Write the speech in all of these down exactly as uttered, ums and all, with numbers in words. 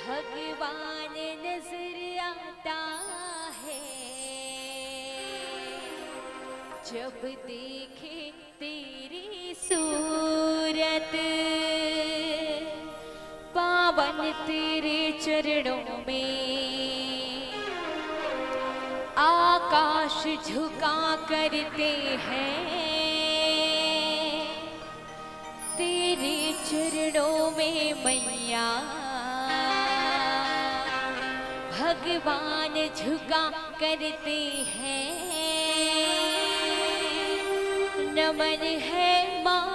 भगवान नजर आता है जब देखे तेरी सूरत। पावन तेरे चरणों में आकाश झुका करते हैं, तेरे चरणों में मैया भगवान झुका करते हैं। नमन है माँ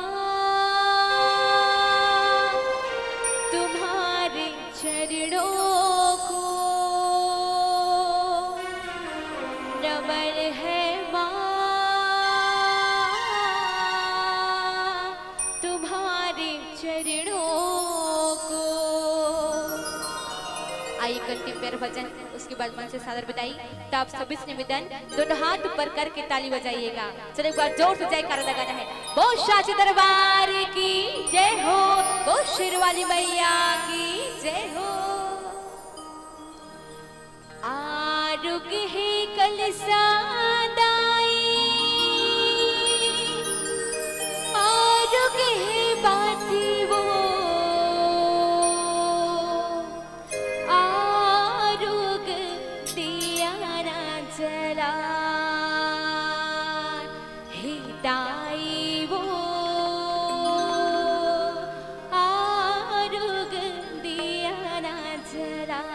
तुम्हारे चरणों को, नमन है माँ तुम्हारे चरणों को। आइए, एक अंतिम प्यारा भजन, उसके बाद मंच से सादर विदाई। तो आप सभी से निवेदन, दोनों हाथ ऊपर करके ताली बजाइएगा। चलो, एक बार जोर से जयकारा लगाना है। बोल साचे दरबार की जय हो, बोल शेर वाली मैया की जय हो। आरुग हे कलसा दाई, आरुग हे बाती वो, आरुग दिया ना जला। हे दाई वो, आरुग दिया ना जलाय।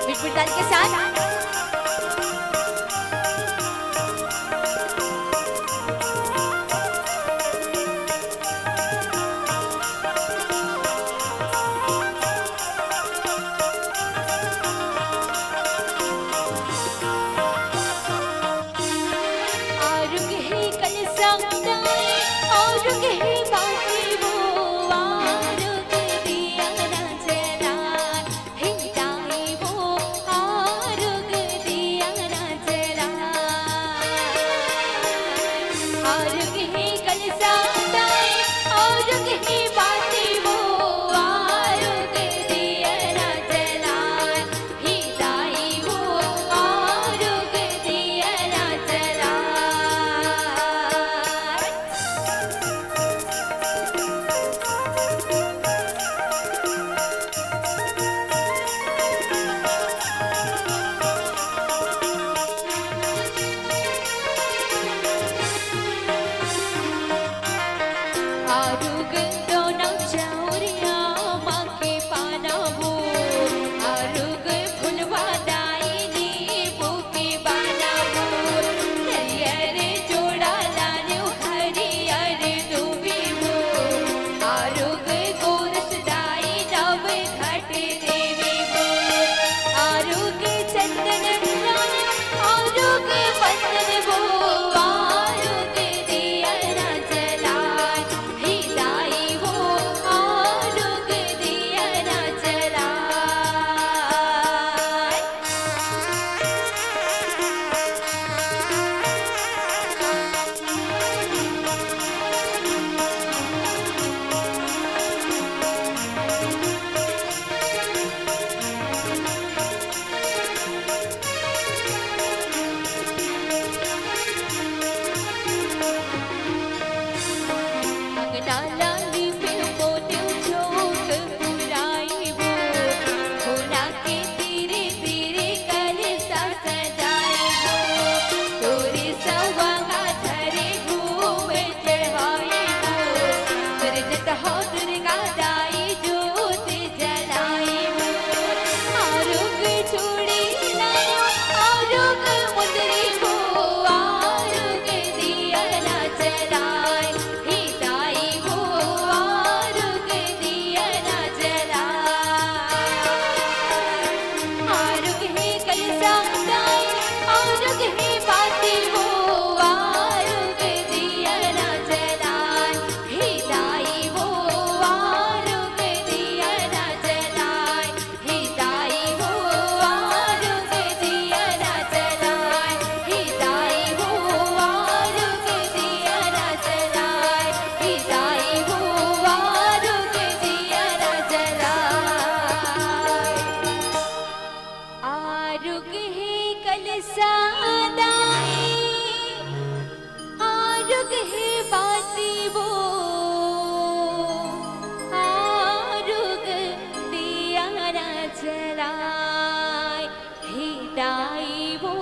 मिटमिट ताली के साथ। आरुग हे कलसा दाई, आरुग हे बाती वो, आरुग दिया ना जलाय। हे दाई वो, आरुग जलाय, हे दाई वो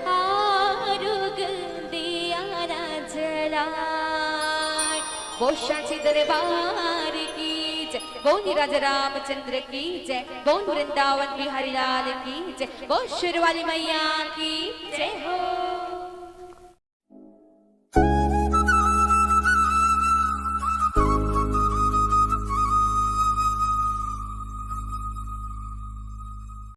आरुग दिया न जलाय। बोल सांची दरबार की जय, बोल राजा रामचंद्र की जय, बोल वृंदावन बिहारी लाल की जय, बोल शेरवाली मैया की जय हो।